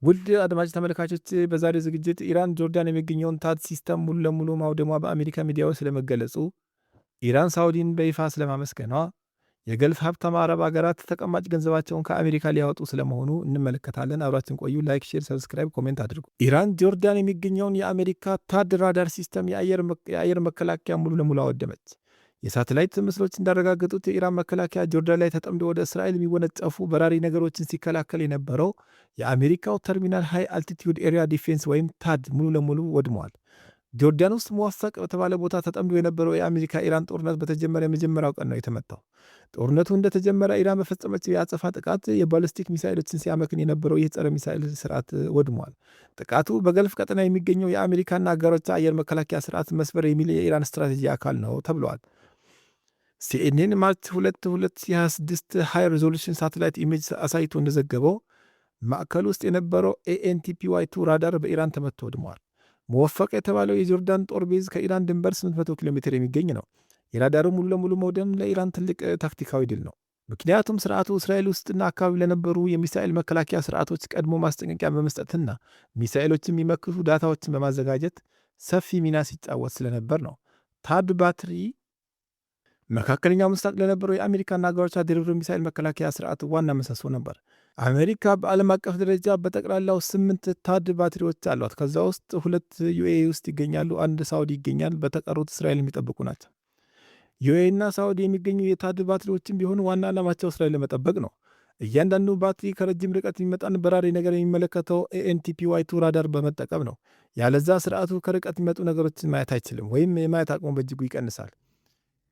ውድ አድማጭ ተመልካቾች፣ በዛሬው ዝግጅት ኢራን ጆርዳን የሚገኘውን THAAD system ሙሉ ለሙሉ ማውደሟ በአሜሪካ ሚዲያዎች ስለመገለጹ፣ ኢራን ሳውዲን በይፋ ስለማመስገኗ፣ የገልፍ ሀብታም አረብ ሀገራት ተቀማጭ ገንዘባቸውን ከአሜሪካ ሊያወጡ ስለመሆኑ እንመለከታለን። አብራችሁን ቆዩ። Like፣ share፣ subscribe፣ comment አድርጉ። ኢራን ጆርዳን የሚገኘውን የአሜሪካ THAAD radar system የአየር መከላከያ ሙሉ ለሙሉ አወደመች። የሳተላይት ምስሎች እንዳረጋገጡት የኢራን መከላከያ ጆርዳን ላይ ተጠምዶ ወደ እስራኤል የሚወነጨፉ በራሪ ነገሮችን ሲከላከል የነበረው የአሜሪካው Terminal High Altitude Area Defense ወይም THAAD ሙሉ ለሙሉ ወድመዋል። ጆርዳን ውስጥ ሙዋፋቅ በተባለ ቦታ ተጠምዶ የነበረው የአሜሪካ ኢራን ጦርነት በተጀመረ የመጀመሪያው ቀን ነው የተመታው። ጦርነቱ እንደተጀመረ ኢራን በፈጸመችው የአጸፋ ጥቃት የባሊስቲክ ሚሳይሎችን ሲያመክን የነበረው ይህ ጸረ ሚሳይል ስርዓት ወድሟል። ጥቃቱ በገልፍ ቀጠና የሚገኘው የአሜሪካና አጋሮቿ አየር መከላከያ ስርዓት መስበር የሚል የኢራን ስትራቴጂ አካል ነው ተብለዋል። CNN March 2 2026 high resolution satellite image አሳይቶ እንደዘገበው ማዕከል ውስጥ የነበረው AN/TPY-2 ራዳር በኢራን ተመቶ ወድመዋል። ሙወፈቅ የተባለው የጆርዳን ጦር base ከኢራን ድንበር 800 ኪሎ ሜትር የሚገኝ ነው። የራዳሩ ሙሉ ለሙሉ መውደም ለኢራን ትልቅ ታክቲካዊ ድል ነው። ምክንያቱም ስርዓቱ እስራኤል ውስጥና አካባቢ ለነበሩ የሚሳኤል መከላከያ ስርዓቶች ቀድሞ ማስጠንቀቂያ በመስጠትና ሚሳኤሎችን የሚመክቱ ዳታዎችን በማዘጋጀት ሰፊ ሚና ሲጫወት ስለነበር ነው። THAAD battery መካከለኛው ምስራቅ ለነበረው የአሜሪካና አጋሮቿ ድርብርብ ሚሳኤል መከላከያ ስርዓት ዋና ምሰሶ ነበር። አሜሪካ በዓለም አቀፍ ደረጃ በጠቅላላው ስምንት THAAD ባትሪዎች አሏት። ከዛ ውስጥ ሁለት UAE ውስጥ ይገኛሉ፣ አንድ ሳውዲ ይገኛል። በተቀሩት እስራኤል የሚጠብቁ ናቸው። UAE እና ሳውዲ የሚገኙ የ THAAD ባትሪዎችም ቢሆኑ ዋና ዓላማቸው እስራኤል ለመጠበቅ ነው። እያንዳንዱ ባትሪ ከረጅም ርቀት የሚመጣን በራሪ ነገር የሚመለከተው AN/TPY-2 ራዳር በመጠቀም ነው። ያለዛ ስርዓቱ ከርቀት የሚመጡ ነገሮችን ማየት አይችልም፣ ወይም የማየት አቅሙ በእጅጉ ይቀንሳል።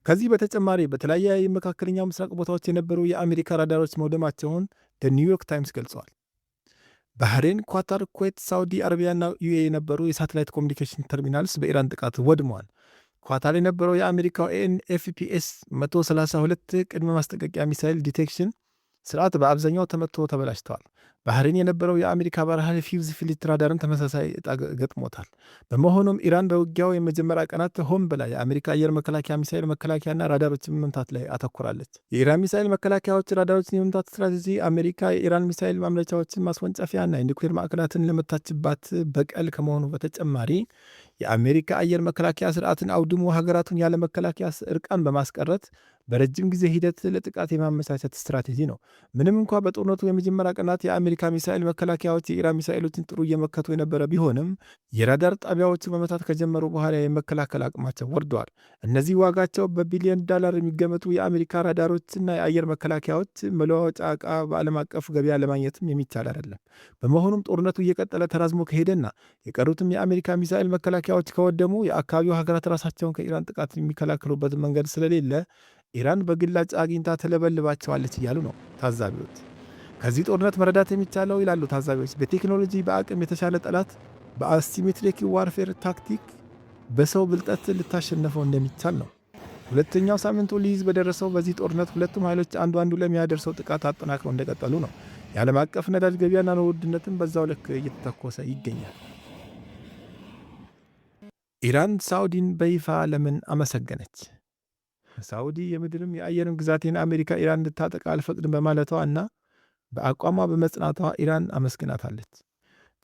ከዚህ በተጨማሪ በተለያየ የመካከለኛው ምስራቅ ቦታዎች የነበሩ የአሜሪካ ራዳሮች መውደማቸውን New York Times ገልጸዋል። ባህሬን፣ ኳታር፣ ኩዌት፣ ሳውዲ አረቢያና UAE የነበሩ የሳተላይት communication terminals በኢራን ጥቃት ወድመዋል። ኳታር የነበረው የአሜሪካው AN/FPS 132 ቅድመ ማስጠንቀቂያ ሚሳይል detection ስርዓት በአብዛኛው ተመቶ ተበላሽተዋል። ባህሬን የነበረው የአሜሪካ ባህር ኃይል Fifth Fleet ራዳርም ተመሳሳይ እጣ ገጥሞታል። በመሆኑም ኢራን በውጊያው የመጀመሪያ ቀናት ሆን ብላ የአሜሪካ አየር መከላከያ ሚሳይል መከላከያና ራዳሮችን መምታት ላይ አተኩራለች። የኢራን ሚሳይል መከላከያዎች ራዳሮችን የመምታት ስትራቴጂ አሜሪካ የኢራን ሚሳይል ማምረቻዎችን ማስወንጨፊያና የኒውክሌር ማዕከላትን ለመታችባት በቀል ከመሆኑ በተጨማሪ የአሜሪካ አየር መከላከያ ስርዓትን አውድሞ ሀገራቱን ያለ መከላከያ እርቃን በማስቀረት በረጅም ጊዜ ሂደት ለጥቃት የማመቻቸት ስትራቴጂ ነው። ምንም እንኳ በጦርነቱ የመጀመሪያ ቀናት የአሜሪካ ሚሳኤል መከላከያዎች የኢራን ሚሳኤሎችን ጥሩ እየመከቱ የነበረ ቢሆንም የራዳር ጣቢያዎቹ መመታት ከጀመሩ በኋላ የመከላከል አቅማቸው ወርደዋል። እነዚህ ዋጋቸው በቢሊዮን ዶላር የሚገመቱ የአሜሪካ ራዳሮችና የአየር መከላከያዎች መለዋወጫ ዕቃ በዓለም አቀፍ ገበያ ለማግኘትም የሚቻል አይደለም። በመሆኑም ጦርነቱ እየቀጠለ ተራዝሞ ከሄደና የቀሩትም የአሜሪካ ሚሳኤል መከላከያዎች ከወደሙ የአካባቢው ሀገራት ራሳቸውን ከኢራን ጥቃት የሚከላከሉበት መንገድ ስለሌለ ኢራን በግላጭ አግኝታ ትለበልባቸዋለች እያሉ ነው ታዛቢዎች። ከዚህ ጦርነት መረዳት የሚቻለው፣ ይላሉ ታዛቢዎች፣ በቴክኖሎጂ በአቅም የተሻለ ጠላት በ asymmetric warfare tactic በሰው ብልጠት ልታሸነፈው እንደሚቻል ነው። ሁለተኛው ሳምንቱ ሊይዝ በደረሰው በዚህ ጦርነት ሁለቱም ኃይሎች አንዱ አንዱ ለሚያደርሰው ጥቃት አጠናክረው እንደቀጠሉ ነው። የዓለም አቀፍ ነዳጅ ገበያና ኑሮ ውድነትም በዛው ልክ እየተተኮሰ ይገኛል። ኢራን ሳውዲን በይፋ ለምን አመሰገነች? ሳውዲ የምድርም የአየርም ግዛቴን አሜሪካ ኢራን እንድታጠቃ አልፈቅድም በማለቷ እና በአቋሟ በመጽናቷ ኢራን አመስግናታለች።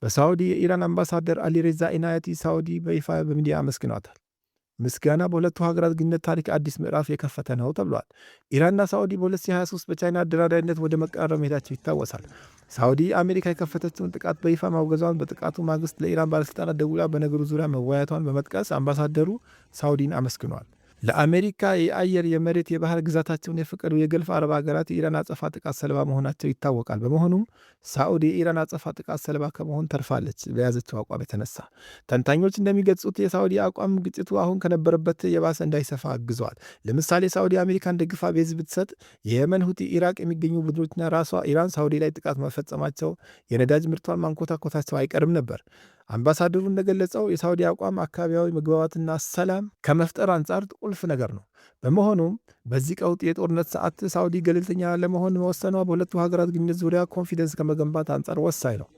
በሳውዲ የኢራን አምባሳደር አሊሬዛ ኢናያቲ ሳውዲ በይፋ በሚዲያ አመስግኗታል። ምስጋና በሁለቱ ሀገራት ግንኙነት ታሪክ አዲስ ምዕራፍ የከፈተ ነው ተብሏል። ኢራንና ሳውዲ በ2023 በቻይና አደራዳሪነት ወደ መቀራረብ መሄዳቸው ይታወሳል። ሳውዲ አሜሪካ የከፈተችውን ጥቃት በይፋ ማውገዟን፣ በጥቃቱ ማግስት ለኢራን ባለሥልጣናት ደውላ በነገሩ ዙሪያ መወያየቷን በመጥቀስ አምባሳደሩ ሳውዲን አመስግኗል። ለአሜሪካ የአየር፣ የመሬት፣ የባህር ግዛታቸውን የፈቀዱ የገልፍ አረብ ሀገራት የኢራን አጸፋ ጥቃት ሰለባ መሆናቸው ይታወቃል። በመሆኑም ሳዑዲ የኢራን አጸፋ ጥቃት ሰለባ ከመሆን ተርፋለች በያዘችው አቋም የተነሳ። ተንታኞች እንደሚገልጹት የሳዑዲ አቋም ግጭቱ አሁን ከነበረበት የባሰ እንዳይሰፋ አግዘዋል። ለምሳሌ ሳዑዲ አሜሪካን ደግፋ base ብትሰጥ የየመን ሁቲ፣ ኢራቅ የሚገኙ ቡድኖችና ራሷ ኢራን ሳዑዲ ላይ ጥቃት መፈጸማቸው የነዳጅ ምርቷን ማንኮታኮታቸው አይቀርም ነበር። አምባሳደሩ እንደገለጸው የሳውዲ አቋም አካባቢያዊ መግባባትና ሰላም ከመፍጠር አንጻር ቁልፍ ነገር ነው። በመሆኑም በዚህ ቀውጥ የጦርነት ሰዓት ሳውዲ ገለልተኛ ለመሆን መወሰኗ በሁለቱ ሀገራት ግንኙነት ዙሪያ confidence ከመገንባት አንጻር ወሳኝ ነው።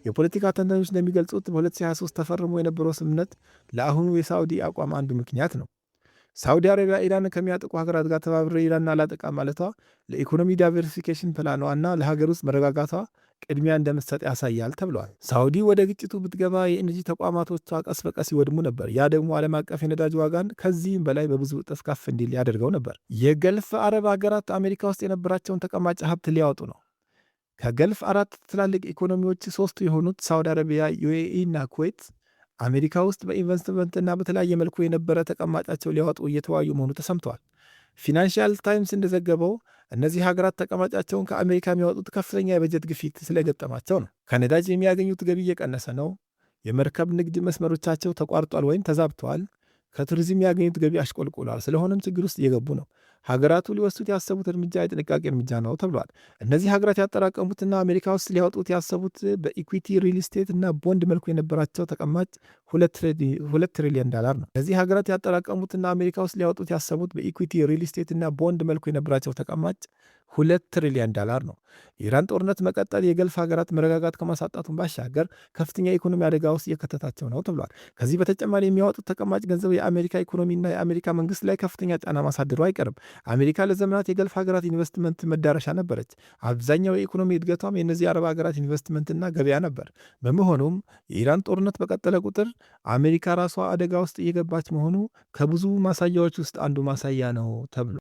የፖለቲካ ተንታኞች እንደሚገልጹት በ2023 ተፈርሞ የነበረው ስምምነት ለአሁኑ የሳውዲ አቋም አንዱ ምክንያት ነው። ሳውዲ አረቢያ ኢራን ከሚያጠቁ ሀገራት ጋር ተባብሬ ኢራን አላጠቃም ማለቷ ለኢኮኖሚ diversification ፕላኗ እና ለሀገር ውስጥ መረጋጋቷ ቅድሚያ እንደምትሰጥ ያሳያል ተብሏል። ሳውዲ ወደ ግጭቱ ብትገባ የኤነርጂ ተቋማቶቿ ቀስ በቀስ ይወድሙ ነበር። ያ ደግሞ ዓለም አቀፍ የነዳጅ ዋጋን ከዚህም በላይ በብዙ እጥፍ ከፍ እንዲል ያደርገው ነበር። የገልፍ አረብ ሀገራት አሜሪካ ውስጥ የነበራቸውን ተቀማጭ ሀብት ሊያወጡ ነው። ከገልፍ አራት ትላልቅ ኢኮኖሚዎች ሶስቱ የሆኑት ሳውዲ አረቢያ፣ ዩኤኢ እና ኩዌት አሜሪካ ውስጥ በኢንቨስትመንትና በተለያየ መልኩ የነበረ ተቀማጫቸው ሊያወጡ እየተወያዩ መሆኑ ተሰምተዋል። ፊናንሻል ታይምስ እንደዘገበው እነዚህ ሀገራት ተቀማጫቸውን ከአሜሪካ የሚያወጡት ከፍተኛ የበጀት ግፊት ስለገጠማቸው ነው። ከነዳጅ የሚያገኙት ገቢ እየቀነሰ ነው። የመርከብ ንግድ መስመሮቻቸው ተቋርጧል ወይም ተዛብተዋል። ከቱሪዝም የሚያገኙት ገቢ አሽቆልቁሏል። ስለሆነም ችግር ውስጥ እየገቡ ነው። ሀገራቱ ሊወስዱት ያሰቡት እርምጃ የጥንቃቄ እርምጃ ነው ተብሏል። እነዚህ ሀገራት ያጠራቀሙትና አሜሪካ ውስጥ ሊያወጡት ያሰቡት በ equity፣ ሪል ስቴት እና ቦንድ መልኩ የነበራቸው ተቀማጭ 2 ትሪሊዮን ዳላር ነው። እነዚህ ሀገራት ያጠራቀሙትና አሜሪካ ውስጥ ሊያወጡት ያሰቡት በ equity፣ ሪል ስቴት እና ቦንድ መልኩ የነበራቸው ተቀማጭ 2 ትሪሊዮን ዳላር ነው። የኢራን ጦርነት መቀጠል የገልፍ ሀገራት መረጋጋት ከማሳጣቱን ባሻገር ከፍተኛ የኢኮኖሚ አደጋ ውስጥ እየከተታቸው ነው ተብሏል። ከዚህ በተጨማሪ የሚያወጡት ተቀማጭ ገንዘብ የአሜሪካ ኢኮኖሚና የአሜሪካ መንግስት ላይ ከፍተኛ ጫና ማሳደሩ አይቀርም። አሜሪካ ለዘመናት የገልፍ ሀገራት ኢንቨስትመንት መዳረሻ ነበረች። አብዛኛው የኢኮኖሚ እድገቷም የእነዚህ አረብ ሀገራት ኢንቨስትመንትና ገበያ ነበር። በመሆኑም የኢራን ጦርነት በቀጠለ ቁጥር አሜሪካ ራሷ አደጋ ውስጥ እየገባች መሆኑ ከብዙ ማሳያዎች ውስጥ አንዱ ማሳያ ነው ተብሏል።